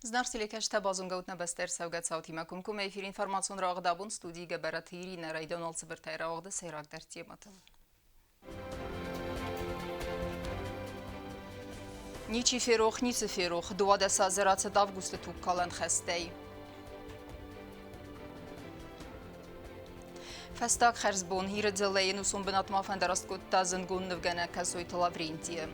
Зынаргъ телекӕсджытӕ, базонгӕ ут нӕ бӕстӕ ӕрцӕугӕ цаутимӕ комкоммӕ эфир информацион рауагъд абон студийы Гӕбӕраты Иринӕ райдиан алцыбыртӕй рауагъды сӕйрагдӕр темӕтыл. Ничи ферох, ницы ферох. 12 азы рацыд августы тугкалӕн хӕстӕй. Фӕстаг хӕрзбон Иры дзыллӕйы ӕнусон бынатмӕ фӕндараст кодта зындгонд нывгӕнӕг Кӕсойты Лаврентийы.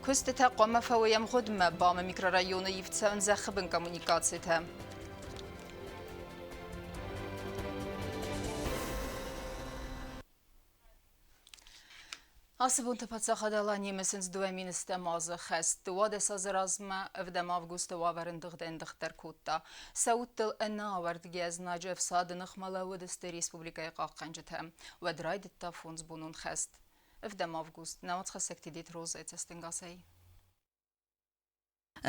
Куыстытӕ хъуамӕ фӕуой ӕмгъуыдмӕ БАМ-ы микрорайоны ивд цӕуын зӕххы бын коммуникацитӕ. Ацы бонты паддзахад Аланийы мысынц 2 000 азы хӕст. 12 азы размӕ 7 августы уавӕр ӕндыгъд-ӕндыгъддӕр кодта. Сӕ удтыл ӕнӕауӕрдгӕ знаджы ӕфсады ныхмӕ лӕууыдысты республикӕйы хъахъхъӕнджытӕ. Уӕд райдыдта фондзбонон хӕст. 7 август науӕдзхӕссӕг Тедеты Розӕ цӕстӕнгасӕй.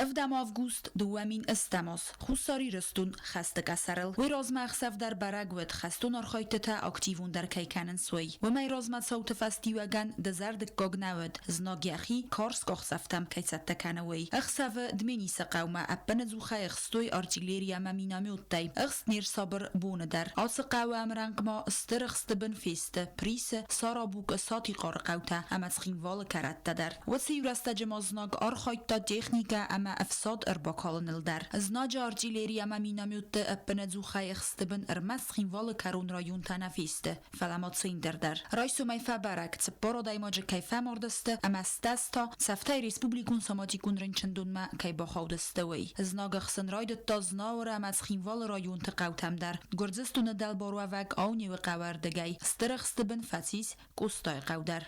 Ӕвдӕм август 2008 аз. Хуссар Ирыстон хӕсты къӕсӕрыл. Уый размӕ ӕхсӕв дӕр бӕрӕг уыд, хӕстон архайдтытӕ активондӕр кӕй кӕнынц, уый. Уымӕй размӕ цауты фӕстиуӕгӕн дызӕрдыггаг нӕ уыд, знаг йӕхи карз къахдзӕфтӕм кӕй цӕттӕ кӕны, уый. Ӕхсӕвы Дменисы хъӕумӕ ӕппынӕдзухӕй ӕхстой артиллери ӕмӕ минометтӕй. Ӕхст не рсабыр боны дӕр. Ацы хъӕуы ӕмрӕнхъ ма стыр ӕхсты бын фесты Присы, Сарабукъы, Сатихъары хъӕутӕ ӕмӕ Цхинвалы кӕрӕттӕ дӕр. Уыцы иу рӕстӕджы ма знаг архайдта техникӕ ӕмӕ ӕфсад ӕрбакалыныл дӕр. Знаджы артиллери ӕмӕ минометты ӕппынӕдзухӕй ӕхсты бын ӕрмӕст Цхинвалы кӕрон районтӕ нӕ фесты, фӕлӕ ма центр дӕр. Райсомӕй фӕбӕрӕг, 40 адӕймаджы кӕй фӕмард сты ӕмӕ стӕс та цӕфтӕй республикон соматикон рынчындонмӕ кӕй бахаудысты, уый. Знаг ӕхсын райдыдта Знауыры ӕмӕ Цхинвалы районты хъӕутӕм дӕр. Гуырдзыстоны дӕлбаруӕвӕг Аунеуы хъӕуы ӕрдыгӕй стыр ӕхсты бын фӕцис Къостайыхъӕу дӕр.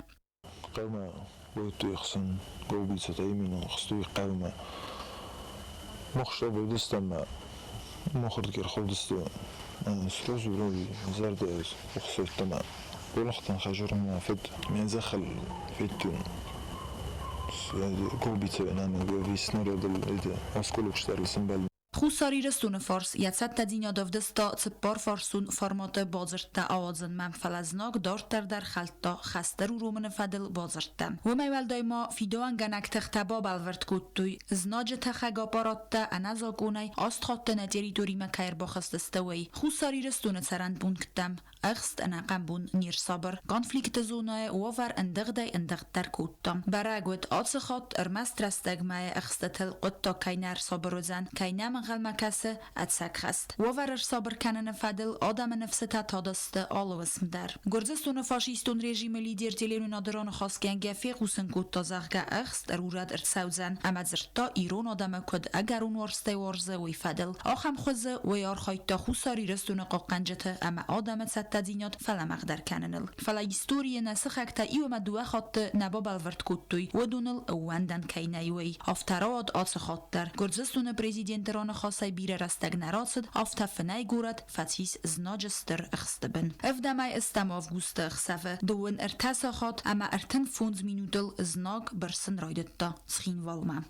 Хъӕумӕ уӕдтой ӕхсӕн гаубицӕтӕ именно ӕхстой хъӕумӕ. Мах уыдыстӕм махырдыгӕй ӕрхаудысты сразу вроде зӕрдӕ ӕхсайдта мӕ Уӕлахтӕн хӕзӕрмӕ фӕд ме зӕххыл федтон гаубицӕ ӕнӕ снарядыл это осколок стали сымбӕлд. Хуссар Ирыстоны фарс йӕ цӕттӕдзинад ӕвдыста цыппарфарсон форматы бадзырдтӕ ауадзынмӕ, фӕлӕ знаг дарддӕр дӕр хӕлдта хӕстӕр уромыны фӕдыл бадзырдтӕ. Уымӕй уӕлдай ма фидауӕнгӕнӕг тыхтӕ бабӕлвырд кодтой, знаджы тӕхӕг аппараттӕ ӕнӕзакъонӕй аст хатты нӕ территоримӕ кӕй ӕрбахызтысты, уый. Хуссар Ирыстоны цӕрӕн пункттӕм ӕхст ӕнӕхъӕн бон не рсабыр. Конфликты зонӕйы уавӕр ӕндыгъдӕй-ӕндыгъддӕр кодта. Бӕрӕг уыд, ацы хатт ӕрмӕст рӕстӕгмӕйы ӕхстытыл хъуыддаг кӕй нӕ ӕрсабыр уыдзӕн, кӕй нӕм ӕнхъӕлмӕ кӕсы ӕцӕг хӕст. Уавӕр ӕрсабыр кӕныны фӕдыл адӕмы ныфсытӕ тадысты алы уысм дӕр. Гуырдзыстоны фашистон режимы лидер телеуынынады раныхасгӕнгӕ фехъусын кодта, зӕгъгӕ, ӕхст ӕрурӕд ӕрцӕудзӕн ӕмӕ дзырдта, ирон адӕмы куыд ӕгӕрон уарзтӕй уарзы, уый фӕдыл. Ахӕм хуызы уый архайдта Хуссар Ирыстоны хъахъхъӕнджыты ӕмӕ адӕмы цӕттӕдзинад фӕлӕмӕгъдӕр кӕныныл. Фӕлӕ историйы нӕ сыхӕгтӕ иу ӕмӕ дыууӕ хатты нӕ бабӕлвырд кодтой, уыдоныл ӕууӕндӕн кӕй нӕй, уый. Афтӕ рауад ацы хатт дӕр. Гуырдзыстоны президенты раныхасӕй бирӕ рӕстӕг нӕ рацыд, афтӕ фынӕй горӕт фӕцис знаджы стыр ӕхсты бын. Ӕвдӕмӕй ӕстӕм августы ӕхсӕвы 23 сахат ӕмӕ 35 минутыл знаг бырсын райдыдта Цхинвалмӕ.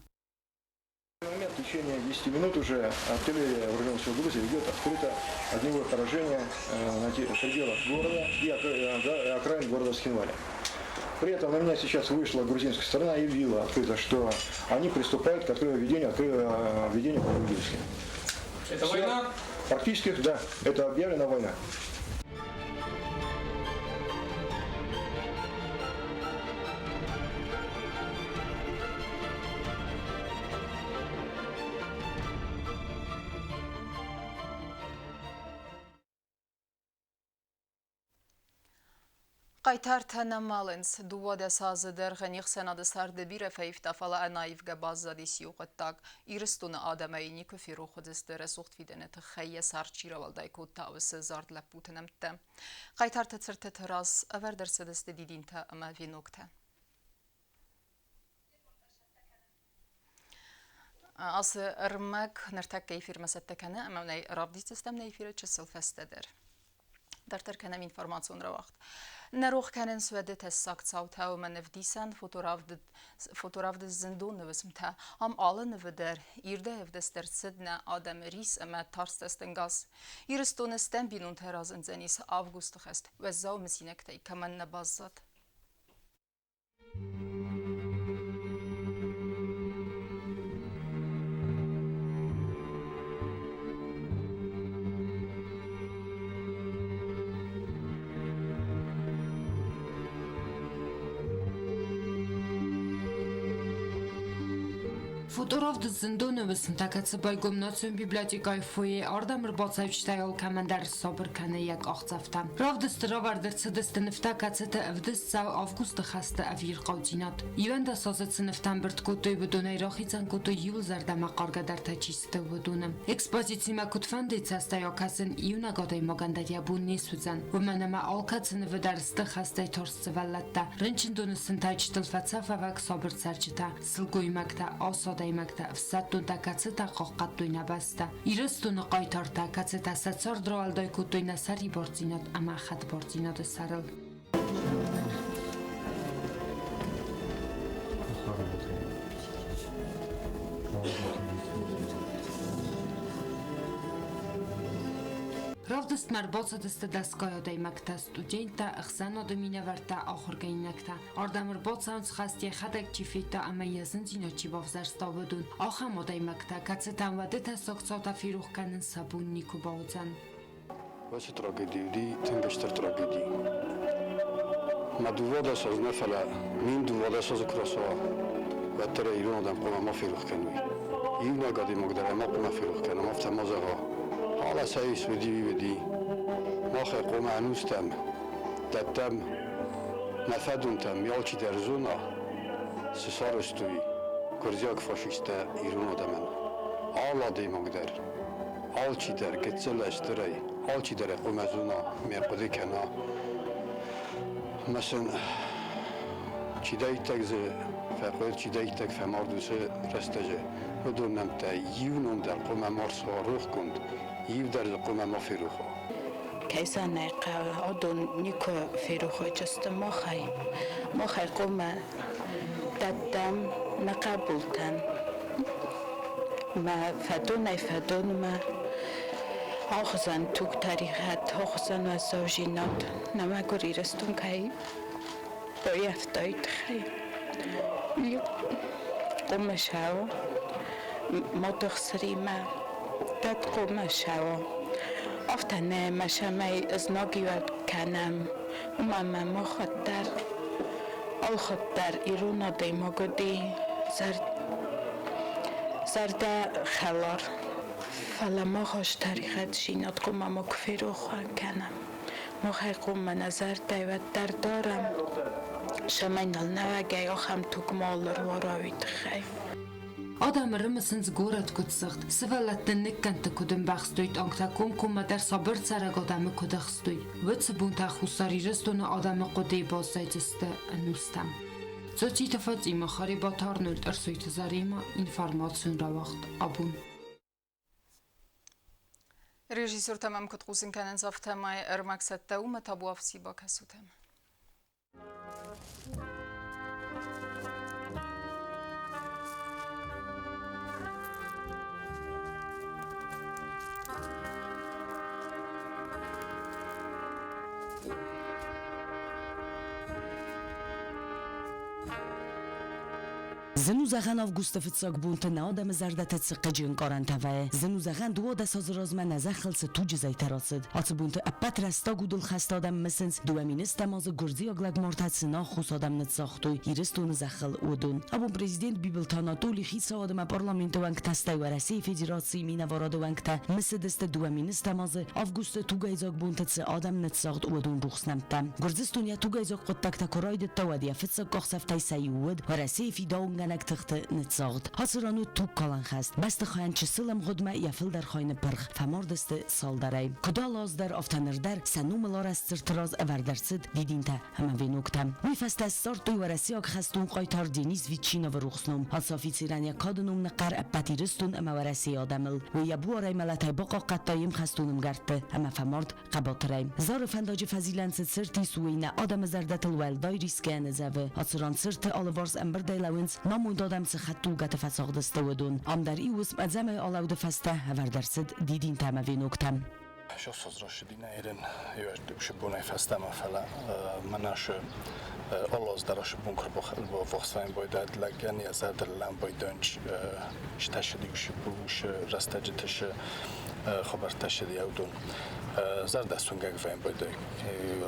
Момент в течение 10 минут уже артиллерия вооруженных сил Грузии ведет открыто огневое поражение на пределах города и окраин города Схинвали. При этом на меня сейчас вышла грузинская сторона и объявила открыто, что они приступают к ведению боевых действий. Это война? Практически, да, это объявлена война. Хъайтартӕ нӕ мӕлынц. 12 азы дӕргъы не хсӕнады царды бирӕ фӕивта, фӕлӕ ӕнаивгӕ баззадис иу хъуыддаг. Ирыстоны адӕмӕй никуы ферох уыдзысты рӕсугъд фидӕны тыххӕй йӕ цард чи рауӕлдай кодта, уыцы дзард лӕппуты нӕмттӕ. Хъайтарты цыртыты раз ӕвӕрд ӕрцыдысты дидинтӕ ӕмӕ веноктӕ. Ацы ӕрмӕг ныртӕккӕ эфирмӕ цӕттӕ кӕны ӕмӕ нӕ равдисдзыстӕм нӕ эфиры чысыл фӕстӕдӕр. Дарддӕр кӕнӕм информацион рауагъд. Нӕ рох кӕнынц уӕды тӕссаг цаутӕ ӕмӕ ӕвдисӕн фоторавдыст зындоны уысмтӕ. Ам алы нывы дӕр ирдӕй ӕвдыст ӕрцыд нӕ адӕмы рис ӕмӕ тарст цӕстӕнгас. Ирыстоны стӕм бинонтӕ разындзӕнис августы хӕст уӕззау мысинӕгтӕй кӕмӕн нӕ баззад. Фоторавдыст зындоны уысмтӕ, кӕцы байгом национ библиотекӕйы фойе, ардӕм ӕрбацӕуджытӕй алкӕмӕн дӕр сабыр кӕны йӕ къахдзӕфтӕ. Равдысты равӕрд ӕрцыдысты нывтӕ, кӕцыты ӕвдыст цӕуы августы хӕсты ӕвирхъаудзинад. 11 азы цы нывтӕ ӕмбырд кодтой, уыдонӕй рахицӕн кодтой иуыл зӕрдӕмӕхъаргӕдӕртӕ чи сты, уыдоны. Экспозицимӕ куыдфӕндыйы цӕстӕй акӕсын иунӕг адӕймагӕн дӕр йӕ бон не суыдзӕн, уымӕн ӕмӕ алкӕцы нывы дӕр сты хӕстӕй тарст сывӕллӕттӕ, рынчындоны сынтӕджытыл фӕцӕфӕвӕг сабыр цӕрджытӕ, сылгоймӕгтӕ, ас адӕймӕгтӕ, ӕфсӕддонтӕ, кӕцытӕ хъахъхъӕдтой нӕ бӕстӕ, Ирыстоны хъайтартӕ, кӕцытӕ сӕ цард рауӕлдай кодтой нӕ сӕрибардзинад ӕмӕ хӕдбардзинады сӕрыл. Равдыстмӕ ӕрбацыдысты дӕсгай адӕймӕгтӕ, студенттӕ, ӕхсӕнады минӕвӕрттӕ, ахуыргӕнинӕгтӕ. Ардӕм ӕрбацӕуынц хӕст йӕхӕдӕг чи федта ӕмӕ йӕ зындзинад чи бавзӕрста, уыдон. Ахӕм адӕймӕгтӕ, кӕцытӕн уӕды тӕссаг цаутӕ ферох кӕнын сӕ бон никуы бауыдзӕн. Уыцы трагеди уыди тынг стыр трагеди. Мӕ 12 аз нӕ, фӕлӕ 1012 азы куы рацӕуа, уӕддӕр ӕй ирон адӕм хъуамӕ ма ферох кӕной. Иунӕг адӕймаг дӕр ӕй ма хъуамӕ ферох кӕнӕм, афтӕ ма зӕгъа, алӕ сӕ ис уыди, уый уыди. Мах ӕй хъуамӕ ӕнустӕм дӕттӕм нӕ фӕдонтӕм, алчидӕр зона, цы сарӕзтой гуырдзиаг фашисттӕ ирон адӕмӕн. Алы адӕймаг дӕр, алчидӕр гыццылӕй-стырӕй, алчидӕр ӕй хъуамӕ зона, ме хъуыды кӕна. Ӕмӕ сын чидӕриддӕр дзы фӕхъуыд, чидӕриддӕр фӕмард уыцы рӕстӕджы, уыдон нӕмттӕ иу ном дӕр хъуамӕ ма рцӕуа рохгонд, иу дӕр дзы хъуамӕ ма ферох уа. Кӕй сӕ нӕ хъӕуы, уыдон никуы ферох уыдзысты махӕй. Махӕй хъуамӕ дӕттӕм нӕ хъӕбултӕн. Мӕ фӕдонӕй фӕдонмӕ ахуыдзӕн тугтӕригъӕд, ахуыдзӕн уӕззаудзинад, нӕ мӕгуыр Ирыстон кӕй баййӕфта, уый тыххӕй. Хъуамӕ сӕуа мады ӕхсыримӕ, дӕд хъуамӕ сӕуа. Афтӕ нӕ ӕмӕ цӕмӕй знагиуӕг кӕнӕм, уымӕ ӕмӕ мах дӕр алхатт дӕр ирон адӕймаг уыди зӕрдӕхӕлар. Фӕлӕ мах ас тӕригъӕддзинад хъуамӕ макуы ферох кӕнӕм. Махӕй хъуамӕ нӕ зӕрдӕ уӕддӕр дарӕм, цӕмӕй ныл нӕуӕгӕй ахӕм туг ма ӕруара, уый тыххӕй. Адӕм ӕрымысынц горӕт куыд сыгъд, сывӕллӕтты ныккӕндты куыд ӕмбӕхстой, тъангтӕ комкоммӕ дӕр сабыр цӕрӕг адӕмы куыд ӕхстой. Уыцы бонтӕ Хуссар Ирыстоны адӕмы хъуыдыйы баззайдзысты ӕнустӕм. Цоциты Фатимӕ, Харебаты Арнольд, Ӕрсойты Заремӕ, информацион рауагъд абон. Режиссертӕ мӕм куыд хъусын кӕнынц, афтӕмӕй ӕрмӕг цӕттӕ у, мӕ табуафси бакӕсутӕм. Зын у зӕгъӕн августы фыццаг бонты нӕ адӕмы зӕрдӕтӕ цы хъыджы ӕнкъарӕнтӕ вӕййы. Зын у зӕгъӕн 12 азы размӕ нӕ зӕххыл цы туджы зӕйтӕ рацыд. Ацы бонты ӕппӕт рӕстаг удыл хӕст адӕм мысынц, 2010 азы гуырдзиаг лӕгмартӕ цы наххос адӕм ныццагътой Ирыстоны зӕххыл, уыдон. Абон президент Бибылты Анатоли хицауад ӕмӕ парламенты уӕнгтӕ, стӕй Уӕрӕсейы Федерацийы минӕварады уӕнгтӕ мысыдысты 2010 азы августы тугӕйдзаг бонты цы адӕм ныццагъд, уыдон рухс нӕмттӕ. Гуырдзыстон йӕ тугӕйдзаг хъуыддӕгтӕ куы райдыдта, уӕд йӕ фыццаг къахдзӕфтӕй сӕ иу уыд Уӕрӕсейы фидауынгӕнӕг тыхты ныццагъд. Ацы ран уыд тугкалӕн хӕст. Бӕстыхайӕн чысыл ӕмгъуыдмӕ йӕ фылдӕр хай ныппырх, фӕмард сты цалдӕрӕй. Куыд алы аз дӕр, афтӕ ныр дӕр сӕ номыл арӕзт цырты раз ӕвӕрд ӕрцыд дидинтӕ ӕмӕ веноктӕ. Уый фӕстӕ ссардтой уӕрӕсейаг хӕстон хъайтар Денис Ветчиновы рухс ном. Ацы офицерӕн йӕ кады ном ныхъхъӕр ӕппӕт Ирыстон ӕмӕ Уӕрӕсейы адӕмыл. Уый йӕ буарӕй мӕлӕтӕй бахъахъхъӕдта йе мхӕстон ӕмгӕртты ӕмӕ фӕмард хъӕбатырӕй. Зары фӕндаджы фӕзилӕн цы цырт ис, уый нӕ адӕмы зӕрдӕтыл уӕлдай рисгӕ ныдзӕвы. Ацы ран цырты алыварс ӕмбырдӕй лӕууынц намонд адӕм цы хӕдтулгӕты фӕцагъдысты, уыдон. Ам дӕр иу уысм ӕдзӕмӕй алӕуды фӕстӕ ӕвӕрд ӕрцыд дидинтӕ ӕмӕ веноктӕ. Сосозрашидина бонӕй фӕстӕмӕ, фӕлӕ мӕнӕ алы дӕр Volkswagen байдӕд лӕгӕн йӕ зӕрдыл лӕмбайдӕнч стӕсыд иу рӕстӕджыты. Хабӕрттӕ ссыди уыдон. Зӕрдӕ суынгӕг вӕййын байдайы.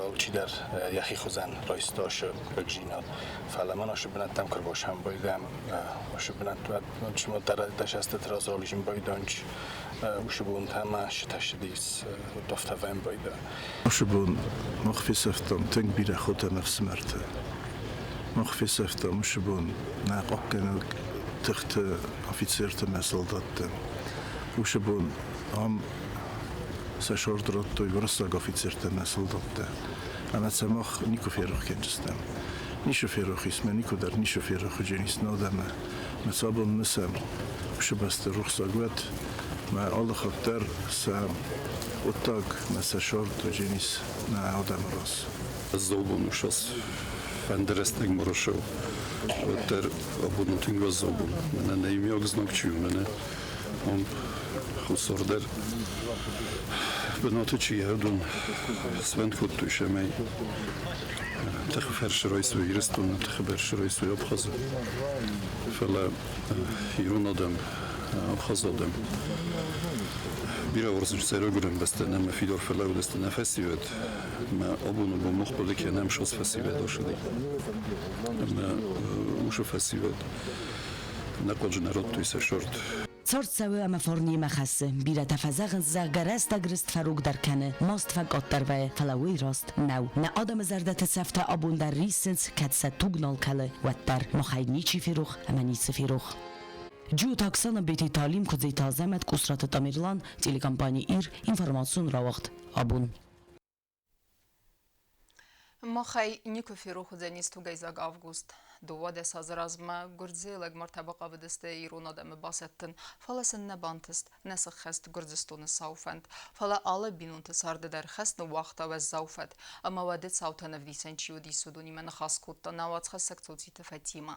Алчидӕр йӕхи хуызӕн райста ашы рыгдзинад. Фӕлӕ мӕн ашы бынӕттӕм куы ӕрбасӕмбӕлдӕм, ашы бынӕтты чимо дӕсӕсты разализм байданч, уышы бонтӕ ӕмӕ сытӕссыдис, афтӕ вӕййын байдайы. Ашы бон мах фесӕфтам тынг бирӕ хотӕ ӕмӕ ӕфсымӕрты. Мах фесӕфтам уышы бон нӕ хъахъхъӕнӕг тыхты офицерты ӕмӕ солдатты. Уышы бон ам сӕ сорд радтой уырыссаг офицертӕ ӕмӕ солдаттӕ. Ӕмӕ сӕ мах никуы ферох кӕнджыстӕм. Нишы ферох ис, мӕ никуы дӕр нишы ферох уыдженис нал ӕмӕ мӕ сабон мысӕм уышы бӕсты рухсаг уӕд, мӕ алы хатт дӕр сӕ хъуыддаг мӕ сӕ сорд уыдженис нӕ адӕмы раз. Уӕззау бон у сас фӕнды рӕстӕг моросау, уӕддӕр абон у тынг уӕззау бон. Мӕнӕ нӕ иумиаг знаг чи у, мӕнӕ ам Хуссар дӕр бынаты чи уыдон сфӕнд кодтой, цӕмӕй тыхы фӕрцы райсой Ирыстоны, тыхы фӕрцы райсой Абхазы. Фӕлӕ ирон адӕм, абхаз адӕм бирӕ уарзынц сӕ райгуырӕн бӕстӕ ӕмӕ фидар фӕлӕууыдысты нӕ фӕсивӕд. Ӕмӕ абоны бон мах хъуыды кӕнӕм сос фӕсивӕд ашыди. Ӕмӕ уыцы фӕсивӕд нӕ хъуаджы нӕ радтой сӕ сӕрд. Цард цӕуы ӕмӕ фарнимӕ хӕссы. Бирӕтӕ фӕзӕгъынц, зӕгъгӕ, рӕстӕг рыст фӕрогдӕр кӕны, маст фӕкъаддӕр вӕййы, фӕлӕ уый раст нӕу. Нӕ адӕмы зӕрдӕты цӕфтӕ абон дӕр риссынц, кӕд сӕ туг нал кӕлы, уӕддӕр. Махӕй ничи ферох ӕмӕ ницы ферох. Джиоты Оксана, Бети Талим, Куыдзиты Азӕмӕт, Къусраты Тамерлан, телекомпани Ир, информацион рауагъд абон. Махӕй никуы ферох уыдзӕнис тугӕйдзаг август. 12 азы размӕ гуырдзыйы лӕгмартӕ бахъавыдысты ирон адӕмы басӕттын, фӕлӕ сын нӕ бантыст, нӕ сыххӕст Гуырдзыстоны сау фӕнд. Фӕлӕ алы бинонты царды дӕр хӕс ныууагъта уӕззау фӕд, ӕмӕ уӕды цаутӕн ӕвдисӕн чи уыдис, уыдонимӕ ныхас кодта нӕ уацхӕссӕг Цоциты Фатимӕ.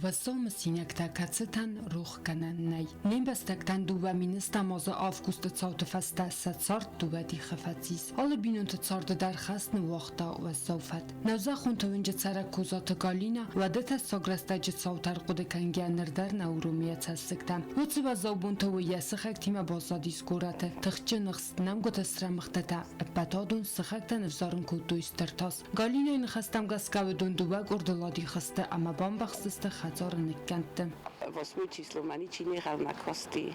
Уӕззау мысинӕгтӕ, кӕцытӕн рох кӕнӕн нӕй. Не мбӕстӕгтӕн дыууӕ мины азы августы цауты фӕстӕ сӕ цард дыууӕ дихы фӕцис. Алы бинонты царды дӕр хӕс ныууагъта уӕззау фӕд. Нӕузӕххонты уынджы цӕрӕг Козаты Галина уӕды тӕссаг рӕстӕджы цаутӕ ӕрхъуыды кӕнгӕ ныр дӕр нӕ уромы йӕ цӕссыгтӕ. Уыцы уӕззау бонты уый йӕ сыхӕгтимӕ баззадис горӕты. Тыхджын ӕхст нӕмгуыты срӕмыгъдтытӕ ӕппӕтадон сыхӕгтӕн ӕвзарын кодтой стыр тас. Галинайы ныхӕстӕм гӕсгӕ уыдон дыууӕ къордыл адих сты ӕмӕ бамбӕхстысты хӕдзары ныккӕндты. Восьмой число ма ничи не гъӕлмӕ касти.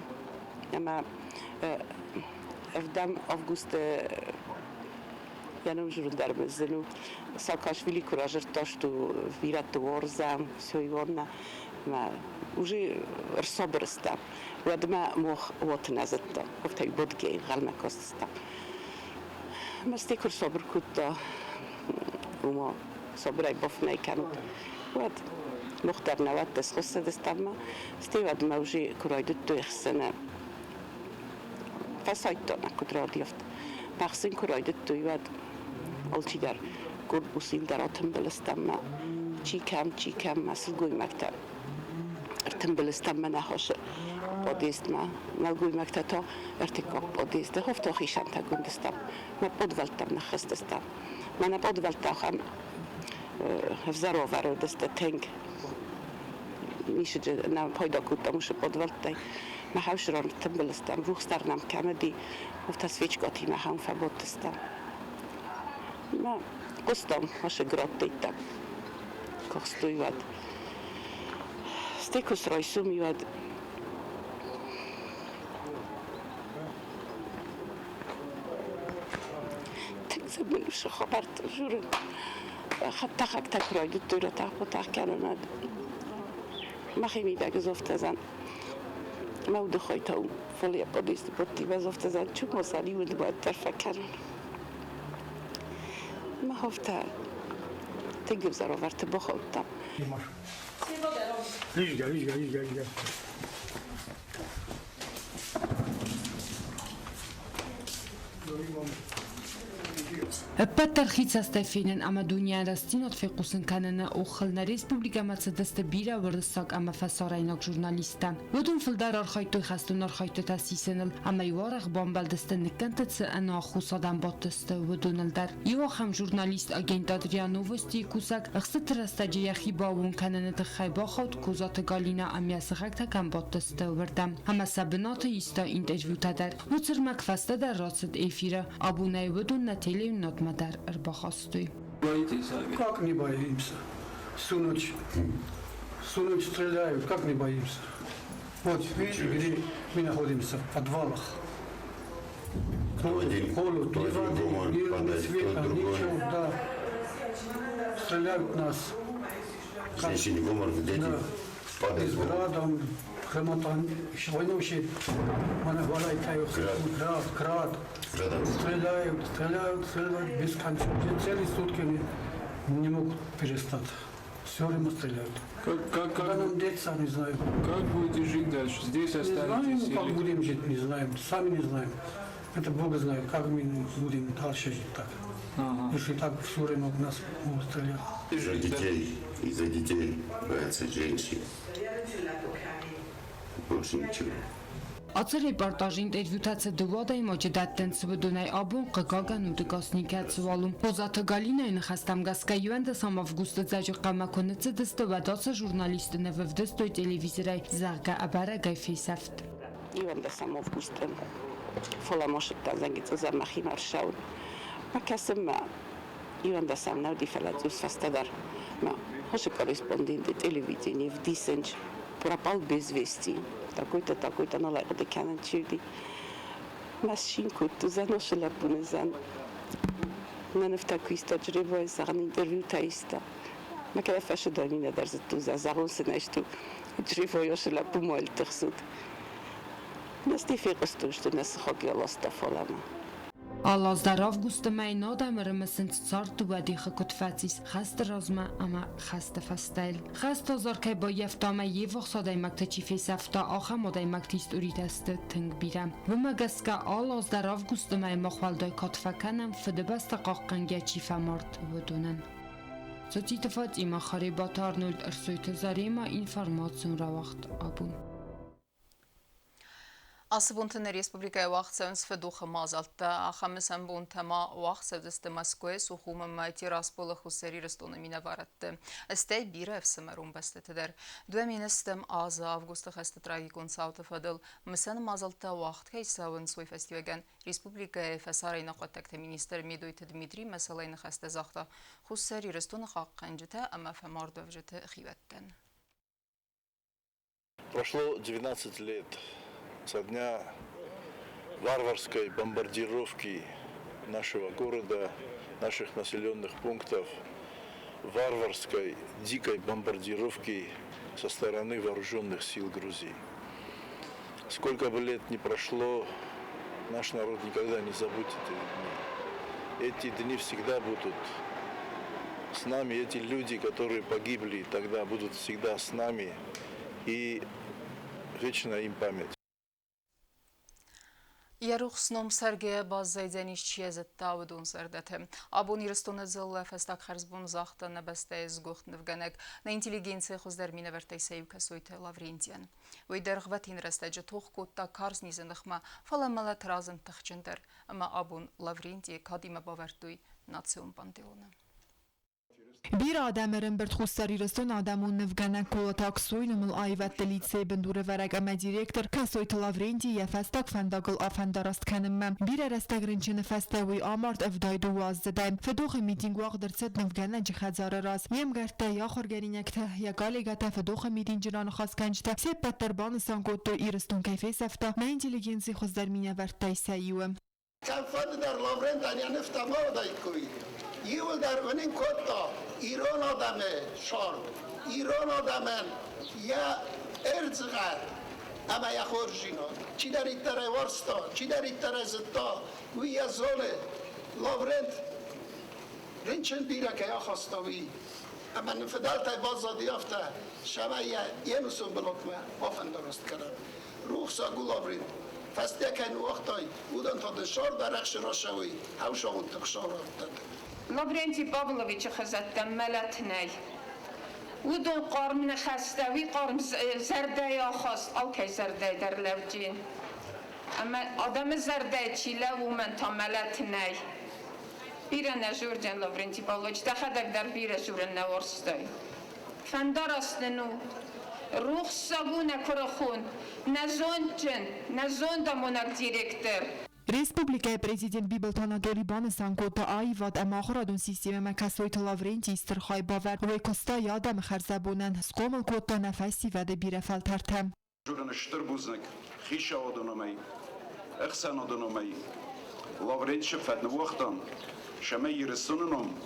Ӕмӕ ӕвдӕм августы йӕ ном зурын дӕр мын зын у. Саакашвили куы разырдта, что бирӕты уарзӕм, все ионна, ӕмӕ уже ӕрсабыр стӕм. Уӕдмӕ мох уоты нӕ зыдтам, афтӕ бодгӕ ӕнхъӕлмӕ кастыстӕм. Мӕсти куы рсабыр кодта, уымӕ сабырӕй бафынӕй кӕнут, уӕд мох дӕр нӕ уӕдта схуыссыдыстӕм ӕмӕ стӕй уӕдмӕ уже куы райдыдтой ӕхсыны, фӕсайдта нӕ куыд радиафт. Ӕхсын куы райдыдтой, уӕд алчидӕр корпусыл дӕр атымбыл стӕм ӕмӕ чи кӕм, мӕ сылгоймӕгтӕ ӕртымбыл стӕм мӕ ныхасы подъездмӕ, нӕлгоймӕгтӕ та ӕртыккаг подъезды хофта хицӕнтӕгонд стӕм, мӕ подвӕлттӕм ныххызтыстӕм. Мӕнӕ подвӕлттӕ ахӕм ӕвзӕр уавӕры уыдысты тынг. Ницы нӕ пайда кодтам уыцы подвӕлттӕй. Мӕ хӕусрон тымбыл стӕм, рухс дӕр нӕм кӕм уыди, афтӕ свечкатимӕ ахӕм фӕбадтыстӕм. Мӕ хъуыстам ашы градтӕйттӕм. Куы уӕд. Стӕй куы срайсом уӕд тынг цымыдисы хабӕрттӕ дзурын. Хӕдтӕхӕгтӕ куы райдыдтой ратӕх-батӕх кӕнын, уӕд мӕхимидӕг ӕз мӕ удыхай та фӕлӕ йӕ подъезды бадтимӕ ӕз чумосали уӕддӕр фӕкӕнын. Мӕ афтӕ тынг ӕвзӕр уавӕрты бахаудтам. Лизга, лизга, лизга, лизга. Ӕппӕт дӕр хи цӕстӕй фенын ӕмӕ дунейӕн рӕстдзинад фехъусын кӕныны оххыл нӕ республикӕмӕ цыдысты бирӕ уырыссаг ӕмӕ фӕсарӕйнаг журналисттӕ. Уыдон фылдӕр архайдтой хӕстон архӕйдтытӕ сисыныл ӕмӕ-иу арӕх бамбӕлдысты ныккӕндты цы ӕнаххос адӕм бадтысты, уыдоныл дӕр. Иу ахӕм журналист агентад РИА Новости-йы кусӕг ӕхстыты рӕстӕджы йӕхи баууон кӕныны тыххӕй бахауд Козаты Галинӕ ӕмӕ йӕ сыхӕгтӕ кӕм бадтысты, уырдӕм. Ӕмӕ сӕ бынаты иста интервьютӕ дӕр. Уыцы ӕрмӕг фӕстӕдӕр рацыд эфиры. Абонӕй уыдон нӕ телеуынынадмӕ дӕр ӕрбахастой. Боитесь сами? Как не боимся? Всю ночь, всю ночь стреляют, как не боимся? Вот видите, где мы находимся, в подвалах. То один, Холод, то ни один воды, в обморок ни, ни падает, то света, другой. ничего, да. Стреляют нас. Как- Женщины в обморок, дети Да. падают Из в обморок. градом, грамота, войну вообще, Град. град, град. Градом. Стреляют, стреляют, стреляют без конца. Целые сутки они не могут перестать. Все время стреляют. Как, Куда как, нам деться, не знаю. как будете жить дальше? Здесь Не останетесь знаем, как или... будем жить, не знаем. Сами не знаем. Это Бог знает, как мы будем дальше жить так. Ага. Если так все время в нас будут стрелять. Из-за детей, из-за детей боятся женщин. Больше ничего. Ацы репортажы интервьютӕ цы дыууӕ адӕймаджы дӕттынц, уыдонӕй абон, хъыгагӕн, удӕгас никӕцыуал у. Козаты Галинӕйы ныхӕстӕм гӕсгӕ 11 августы Дзӕуджыхъӕумӕ куы ныццыдысты, уӕд ацы журналисты нывӕвдыстой телевизорӕй, зӕгъгӕ, ӕбӕрӕгӕй фесӕфт. 11 августы фӕлӕмосыдтӕн зӕнгицъызӕн мӕхимӕ ссӕуын. Мӕ кӕсынмӕ 11 нӕ уыди, фӕлӕ цъус фӕстӕдӕр мӕ хосы корреспонденты телевиденийы вдисынч пропал без вести. Такой-то, такой-то нал ӕй хъуыды кӕнын, чи уыди. Мӕ син кодта зӕносы лӕппу нызӕн. Нӕ нывтӕ куы иста Джребойы зӕгъын, интервьютӕ иста. Мӕ кӕд фӕсыдӕр минӕ дӕр зыдту, зӕгъон сын ӕз ту Джребойы лӕппу мӕл тыхсыд. Насти фехъуыстон, нӕ сыхаг йӕ ласта фалӕмӕ. Алы аз дӕр августы мӕйы нӕ адӕм ӕрымысынц, цард дыууӕ дихы куыд фӕцис хӕсты размӕ ӕмӕ хӕсты фӕстӕйыл. Хӕст азар кӕй баййӕфта ӕмӕ йе ввахс адӕймӕгты чи фесӕфта, ахӕм адӕймӕгты историтӕ сты тынг бирӕ. Уымӕ гӕсгӕ алы аз дӕр августы мӕйы мах уӕлдай кад фӕкӕнӕм, Фыдыбӕстӕ хъахъхъӕнгӕ чи фӕмард, уыдонӕн. Цоциты Фатимӕ, Харебаты Арнольд, Ӕрсойты Заремӕ, информацион рауагъд абон. Ацы бонты нӕ республикӕйы уагъд цӕуынц фыдохы мадзӕлттӕ. Ахӕм мысӕн бонтӕ ма уагъд цӕудзысты Мӕскуыйы, Сухумы ӕмӕ Тирасполы Хуссар Ирыстоны минӕварадты, стӕй бирӕ ӕфсымӕрон бӕстӕты дӕр. 2007 азы августы хӕсты трагикон цауты фӕдыл мысӕн мадзӕлттӕ уагъд кӕй цӕуынц, уый фӕстиуӕгӕн республикӕйы фӕсарӕйнаг хъуыддӕгты министр Медойты Дмитрий мӕсӕлӕй ныхӕстӕ загъта Хуссар Ирыстоны хъахъхъӕнджытӕ ӕмӕ фӕмардуӕвджыты хиуӕттӕн. Прошло 19 лет со дня варварской бомбардировки нашего города, наших населенных пунктов, варварской, дикой бомбардировки со стороны вооруженных сил Грузии. Сколько бы лет ни прошло, наш народ никогда не забудет эти дни. Эти дни всегда будут с нами, эти люди, которые погибли тогда, будут всегда с нами, и вечна им память. Йӕ рухс ном цӕргӕйӕ баззайдзӕнис чи зыдта, уыдон зӕрдӕты. Абон Ирыстоны дзыллӕ фӕстаг хӕрзбон загъта нӕ бӕстӕйы сгуыхт нывгӕнӕг, нӕ интеллигенцийы хуыздӕр минӕвӕрттӕй сӕ иу Кӕсойты Лаврентийӕн. Уый дӕргъвӕтин рӕстӕджы тох кодта карз низы ныхмӕ, фӕлӕ мӕлӕт разынд тыхджындӕр, ӕмӕ абон Лаврентийы кадимӕ бавӕрдтой национ пантеоны. Бирӕ адӕм ӕрӕмбырд Хуссар Ирыстоны адӕмон нывгӕнӕг Колоты Аксойы номыл аивӕдты лицейы бындурӕвӕрӕг ӕмӕ директор Кӕсойты Лаврентий йӕ фӕстаг фӕндагыл афӕндараст кӕнынмӕ. Бирӕ рӕстӕг рынчыны фӕстӕ уый амард 72-аздзыдӕй. Фыдохы митинг уагъд ӕрцыд нывгӕнӕджы хӕдзары раз. Йе мгӕрттӕ, йӕ ахуыргӕнинӕгтӕ, йӕ коллегӕтӕ, фыдохы митинджы раныхасгӕнджытӕ се ппӕт дӕр банысан кодтой, Ирыстон кӕй фесӕфта, нӕ интеллигенцийы хуыздӕр минӕвӕрттӕй сӕ иуы. Кӕмфӕнды дӕр Лаврентӕн йӕ нывтӕ ма уыдаиккой, иууылдӕр уынын кодта ирон адӕмы цард, ирон адӕмӕн йӕ ӕрдзыгъӕд ӕмӕ йӕ хорздзинад. Чидӕриддӕр ӕй уарзта, чидӕриддӕр ӕй зыдта, уый йӕ зоны. Лаврент рынчын бирӕ кӕй ахаста, уый. Ӕмӕ нын фыдӕлтӕй баззади афтӕ, цӕмӕй йӕ йе нусон бынатмӕ бафӕндараст кӕнӕм. Рухсаг у Лаврент. Фӕсте кӕй ныууагътай, уыдон та дын сӕрдарӕхсы рацӕуой, хӕусагъуыдты хсӕн раттӕд. Лаврентий Павловичы хӕдзӕрттӕм мӕлӕт нӕй. Уыдон хъарм ныхӕстӕ, уый хъарм зӕрдӕйы ахаст алкӕй зӕрдӕйы дӕр лӕуджын. Ӕмӕ адӕмы зӕрдӕйы чи лӕууы, уымӕн та мӕлӕт нӕй. Бирӕ нӕ журдзӕн Лаврентий Павлович, дӕхӕдӕг дӕр бирӕ журын нӕ уарзтай. Фӕндараст нын у. Рухссаг у нӕ куырыхон, нӕ зондджын, нӕ зондамонӕг директор. Республикӕйы Президент Бибылты Анатоли банысан кодта, аивад ӕмӕ ахуырадон системӕмӕ Кӕсойты Лаврентийы стыр хайбавӕрд, уый куыста йӕ адӕмы хӕрзӕбонӕн, схъомыл кодта нӕ фӕсивӕды бирӕ фӕлтӕртӕ. Журын стыр бузныг хицауады номӕй, ӕхсӕнады номӕй Лаврентьшы фӕд ныууагътам, цӕмӕй Ирыстоны ном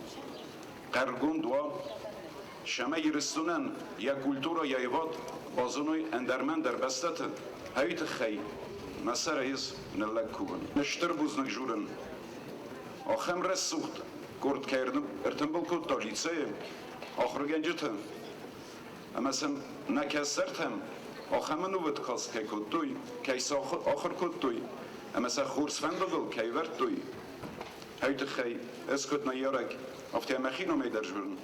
хъӕргонд уа, цӕмӕй Ирыстонӕн йӕ культурӕ, йӕ аивад базоной ӕндӕрмӕ-ӕндӕр бӕстӕты, уый тыххӕй мӕ сӕрӕй ӕз ныллӕг кувын. Стыр бузныг журын, ахӕм рӕсугъд къорд кӕй ӕртымбыл кодта лицейы ахуыргӕнджыты ӕмӕ сын нӕ кӕстӕртӕм ахӕм ӕнувыд каст кӕй кодтой, кӕй сӕ ахуыр кодтой ӕмӕ сӕ хорз фӕндагыл кӕй вӕрдтой, уый тыххӕй ӕз куыд ныййарӕг, афтӕ мӕхи номӕй дӕр зонын.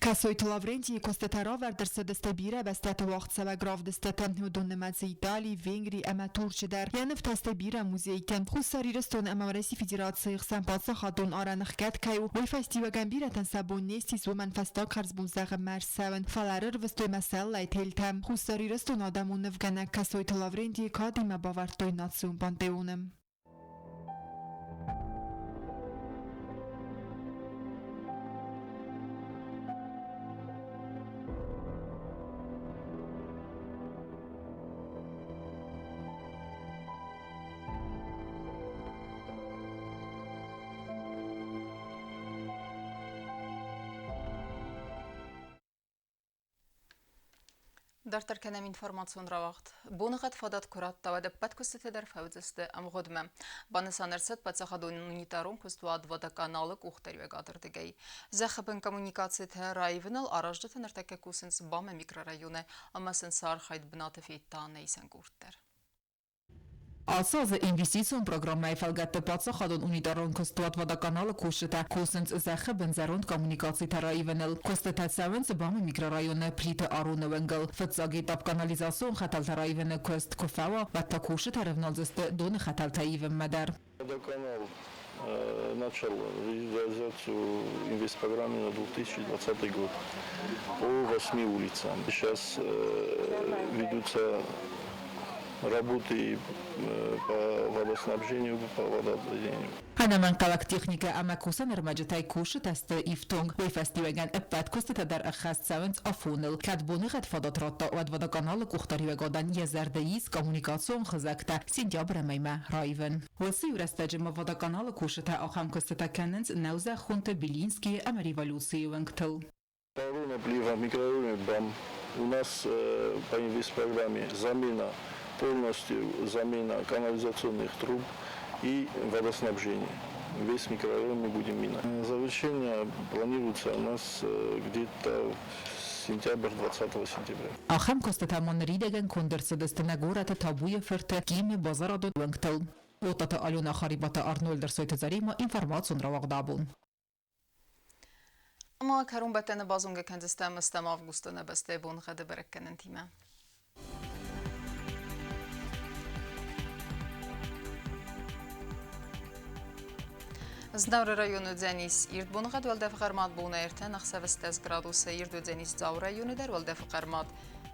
Кӕсойты Лаврентийы куыстытӕ равӕрд ӕрцыдысты бирӕ бӕстӕты уагъдцӕуӕг равдыстыты, уыдон нымӕцы Итали, Венгри ӕмӕ Турчы дӕр. Йӕ нывтӕ сты бирӕ музейтӕ. Хуссар Ирыстон ӕмӕ Уӕрӕсейы Федерацийы хсӕн паддзахадон арӕн ӕхгӕд кӕй у, уый фӕстиуӕгӕн бирӕтӕн сӕ бон не ссис уымӕн фӕстаг хӕрзбон зӕгъынмӕ ӕрцӕуын, фӕлӕ ӕрырвыстой мӕсӕллӕй телтӕ. Хуссар Ирыстоны адӕмон нывгӕнӕг Кӕсойты Лаврентийы кадимӕ бавӕрдтой национ пантеоны. Дарддӕр кӕнӕм информацион рауагъд. Боныгъӕд фадат куы радта, уӕд ӕппӕт куыстытӕ дӕр фӕуыдзысты ӕмгъуыдмӕ. Банысан ӕрцыд паддзахадон унитарон куыстуат Водоканал-ы къухдариуӕгады рдыгӕй. Зӕххы бын коммуникацитӕ раивыныл аразджытӕ ныртӕккӕ кусынц БАМ-ы микрорайоны ӕмӕ сын сӕ архайд бынаты федта нӕ исӕн къорд дӕр. Ацы азы инвестицион программӕйы фӕлгӕтты паддзахадон унитарон куыстуат Водоканал-ы кусджытӕ кусынц зӕххы бын зӕронд коммуникацитӕ раивыныл. Куыстытӕ цӕуынц БАМ-ы микрорайоны Плиты Ароны уынгыл. Фыццаг этап канализацион хӕтӕлтӕ раивыны куыст куы фӕуа, уӕд та кусджытӕ рывналдзысты доны хӕтӕлтӕ ивынмӕ дӕр. Водоканал начал реализацию инвестпрограммы на 2020 год по восьми улицам. Сейчас ведутся работы по водоснабжению, по водоотведению. Ӕнӕмӕнгхъӕуӕг техникӕ ӕмӕ кусӕн ӕрмӕджытӕй кусджытӕ сты ифтонг. Уый фӕстиуӕгӕн ӕппӕт куыстытӕ дӕр ӕххӕст цӕуынц афоныл. Кӕд боныгъӕд фадат радта, уӕд Водоканал-ы къухдариуӕгадӕн йӕ зӕрды ис коммуникацион хызӕгтӕ сентябры мӕймӕ раивын. Уыцы иу рӕстӕджы ма Водоканал-ы кусджытӕ ахӕм куыстытӕ кӕнынц нӕузӕххонты Белинскийы ӕмӕ революцийы уынгтыл. Второй наплива микрорайоне БАМ. У нас по инвестпрограмме замена, полностью замена канализационных труб и водоснабжение. Весь микрорайон мы будем менять. Завершение планируется у нас где-то в сентябрь, 20 сентября. Ахӕм куыстытӕ ма ныридӕгӕн конд ӕрцыдысты нӕ горӕты Табуйы фырты Кимы базарадон уынгтыл. Оттаты Алена Харибаты Арнольд Ӕрсойты Заремӕ информацион рауагъд абон. Ӕма кӕронбӕттӕны базонгӕ кӕндзыстӕм ӕстӕм августы нӕ бӕстӕйы боныгъӕды бӕрӕггӕнӕнтимӕ. Знауыры районы уыдзӕнис ирд боныгъӕд уӕлдӕфы хъӕрмад бонӕй ӕртӕ ӕхсӕвы стӕдз градусы, ирд уыдзӕнис Дзауы районы дӕр уӕлдӕфы хъӕрмад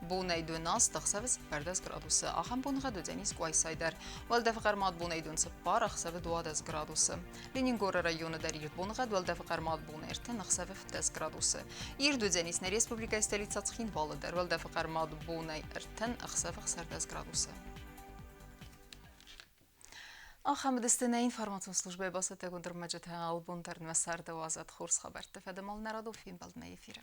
бонӕй дон аст, ӕхсӕвы 14 градусы. Ахӕм боныгъӕд уыдзӕнис Къуайсайы дӕр. Уӕлдӕфы хъӕрмад бонӕй дон цыппар, ӕхсӕвы 12 градусы. Ленингоры районы дӕр ирд боныгъӕд уӕлдӕфы хъӕрмад бонӕй ӕртӕ, ӕхсӕвы 15 градусы. Ирд уыдзӕнис нӕ республикӕйы столицӕ Цхинвалы дӕр уӕлдӕфы хъӕрмад бонӕй ӕртӕн, ӕхсӕвы 16 градусы. Ахӕм уыдысты нӕ информацион службӕйы бацӕттӕгонд ӕрмӕджытӕ. Алыбон дӕр нӕ царды уадзӕд хорз хабӕртты фӕдыл нӕ радон фембӕлдмӕ эфиры.